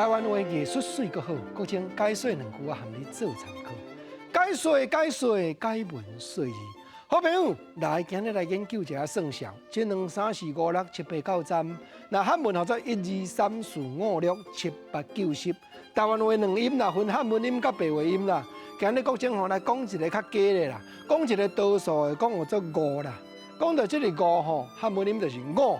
台灣話藝術媠閣好，國清解說兩句，我含你做參考。解說解說解文說字，好朋友來今日來研究一下算數，一兩三四五六七八九十，若漢文號做一二三四五六七八九十。台灣話兩音啦，分漢文音佮白話音啦。今日國清吼來講一個較假的啦，講一個多數的，講號做五啦。講到這个五吼，漢文音就是五，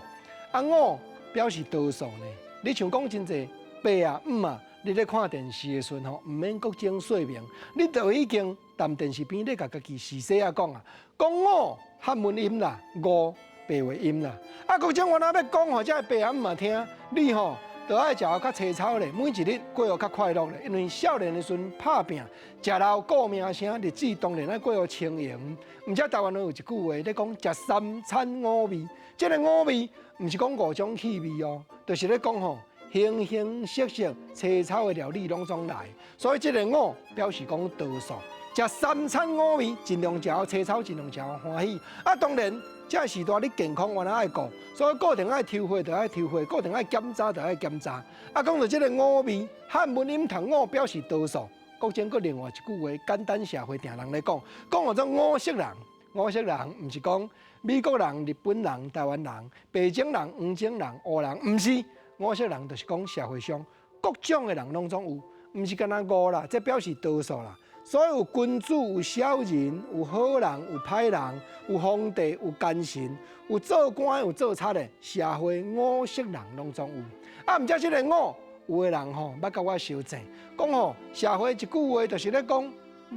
啊五表示多數呢。你像講真濟八啊五啊，你咧看電視的時陣吼，毋免國清說明，你就已經踮電視邊咧共家己時勢仔講啊，講五漢文音啦，五白話音啦。啊，國清我若欲講予這个八啊五啊聽，你吼就愛食較青草咧，每一日過予較快樂咧。因為少年的時陣拍拚，食老顧名聲，日子當然愛過予輕盈。毋知台灣人有一句話咧講，食三餐五味，這个五味毋是講五種氣味哦，就是咧講吼，形形色色青草的料理攏總來。所以這个五表示講多數，食三餐五味，盡量食予青草，盡量食予歡喜。啊，當然，這個時代你健康原來愛顧，所以固定愛抽血就愛抽血，固定愛檢查就愛檢查。啊，講到這個五味，漢文音讀五表示多數。國清閣另外一句話，簡單社會定人咧講，講號做五色人，五色人毋是講美國人、日本人、台灣人、白種人、黃種人、烏人，毋是五色人，就是講社會上各種的人攏總有，毋是干焦五啦，這表示多數啦。所以有君子、有小人、有好人、有歹人、有皇帝、有奸臣、有做官、有做賊的，社會五色人攏總有。啊，毋知這个五，有的人吼捌佮我相爭，講吼社會一句話就是咧講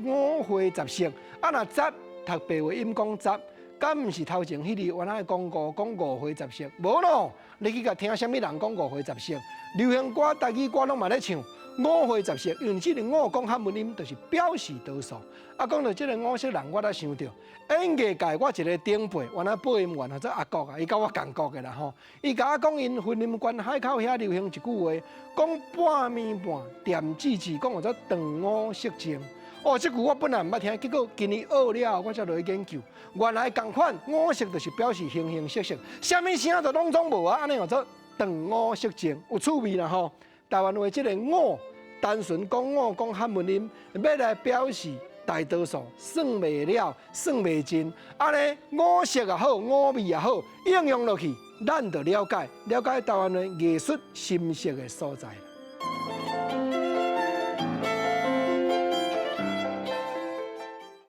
五花十色。啊，若十讀白話音講十，敢毋是頭前彼字原來講五，講五花十色？無咯，你去共聽啥物人講五花十色？流行歌、台語歌攏嘛咧唱五花十色，因為這个五講漢文音就是表示多數。啊，講到這个五色人，我才想著演藝界我一個長輩，原來播音員號做阿國啊，伊佮我仝國的啦吼。伊共我講，𪜶雲林縣海口遐流行一句話，講半暝半恬姊姊，講號做斷五色情。哦，這句我本來毋捌聽，結果今年學了後，我才落去研究。原來仝款五色就是表示形形色色，啥物聲都攏總無啊，按呢號做斷五色情，有趣味啦吼。台灣話這个五，單純講五講漢文音，欲來表示大多數，算袂了，算袂盡。按呢五色也好，五味也好，應用落去，咱就了解了解台灣的藝術深色的所在。